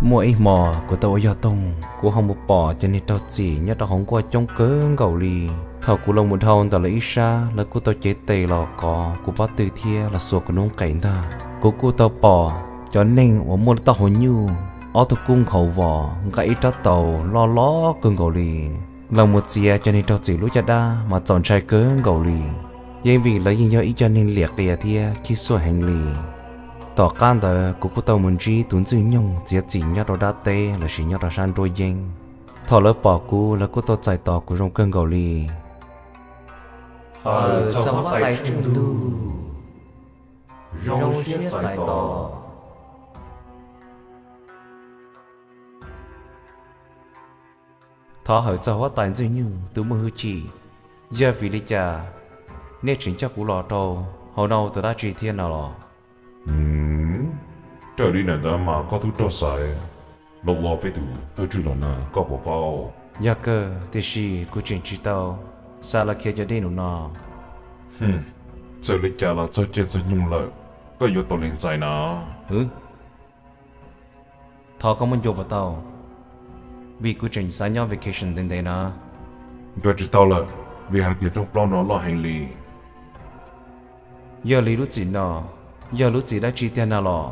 Muaj ib hmo kuv tau ua yog toog, kuv ho mus pom cov niag raug txim nyob rau hauv nkuaj coob kawg nkaus li. Thaum kuv los mus dhau ntawm lawv ib sab, lawv kuj tau cev tes los kov kuv pob tw thiab los xuas kuv noob qes ntag. Kuv kuj tau pom cov neeg uas muaj lub taub hau nyuj, ob tug kub nkhaus vos, nqa ib rab taus loj loj kawg nkaus li. Los mus txiav cov niag raug txim lub caj dab mas txaus ntshai kawg nkaus li, yeej vim lawv yeej yog ib co neeg liam qias thiab khib xuaj heev li. Tom qab ntawd kuv kuj tau mus ntsib tus ntxwg nyoog txiav txim nyob rau dab teb lossis nyob rau sab nruab yeeb. Thaum lawv pom kuv, lawv kuj tau txais tos kuv zoo kawg nkaus li. Hawm txog huab tais tswj ntuj, zoo siab txais tos. Thov hawm txog huab tais ntxwg nyoog tus muaj hwj chim, yog vim li cas nej tseem coj kuv los rau hauv no ua tus dab tsi thiab no los? Raws li ntawd mas koj twb raug xaiv los ua peb tus thawj tswj los na, koj puas paub? Yog kawg, tiam sis kuv tseem tsis tau xav los khiav cov dej num no. Txawm li cas los txog caij txog nyoog lawm, koj yuav tau lees txais na. Thov koj muab ncua puas tau, vim kuv tseem xav nyob vacation ntev ntev na. Ncua tsis tau lawm, vim hais tias rooj plaub no loj heev li. Yog li lub txim no yog lub txim dab tsi tiag na los?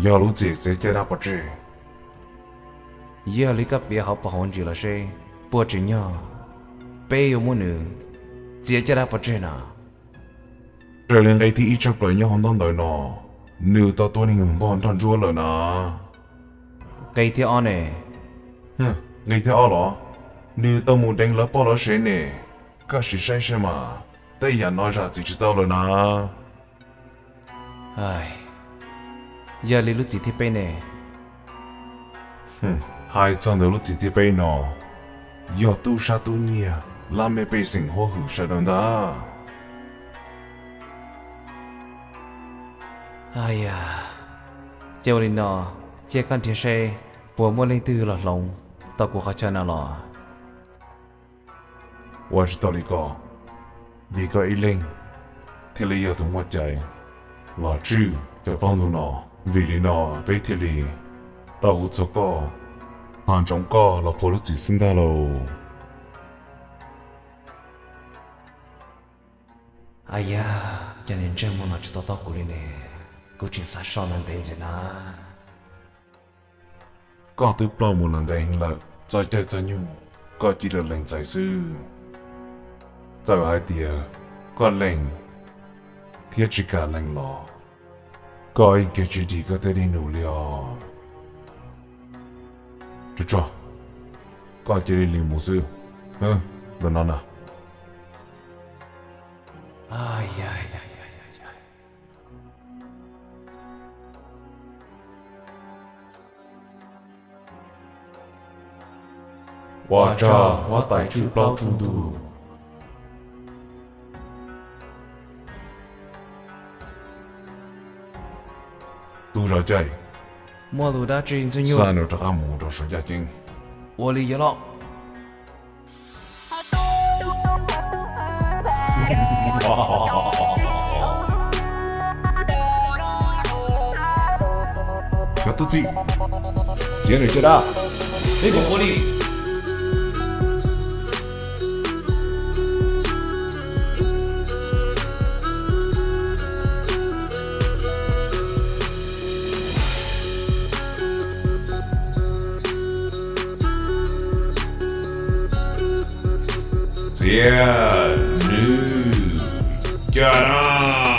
Yog lub txim txiav caj dab pov tseg. Yog li koj piav hauv paus hauv ntsis los seb puas tsim nyog peb yuav muab nws txiav caj dab pov tseg na. Raws li nqe thib ib tshaj plaws nyob hauv ntaub ntawv no, nws tau tua neeg npog nrog ntsuab lawm na. Nqe thib ob ne? Nqe thib ob los? Nws tau mus deev lawv poj lawv sev ne. Koj sim saib saib mas, tej yam no zam txim tsis tau lawm na. Yog li lub txim thib peb ne? Hais txog ntawm lub txim thib peb no, yog tub sab tub nyiag lab mej pej xeem huab hwm sawv daws ntag. Yog, ces ua li no, cia koj nrhiav seb puas muaj leej twg los hloov tau kuv qhov chaw no los. Ua tsis tau li ko, vim koj ib leeg thiaj li yog tus muaj cai los tswj cov plaub ntug no. Vim li no peb thiaj li tau hu txog koj, thov ntsoov koj los puag lub txim xwb ntag lauj. Yog, cov niag ntsej muag no tsis tau taub kuv li ne, kuv tseem xav so ntev ntev ntxiv na. Koj twb ploj mus los ntev heev lawm, txog caij txog nyoog koj cia li lees txais xwb. Txawm hais tias koj lees thiab tsis kam lees los, koj yeej kiag tsis dim koj tej dej num li os. Tsuag tsuag, koj cia li lees mus xwb. Ntawm no na. Ua tsaug huab tais tswj plaub tswj ntug. Tus zov cai, muaj tus dab tsi ntxwg nyoog, xa nws rov qab mus rau saum yaj ceeb. Ua li yog los. Cov tub txib, txiav nws caj dab. Peb puas ua li? Txiav nws caj dab.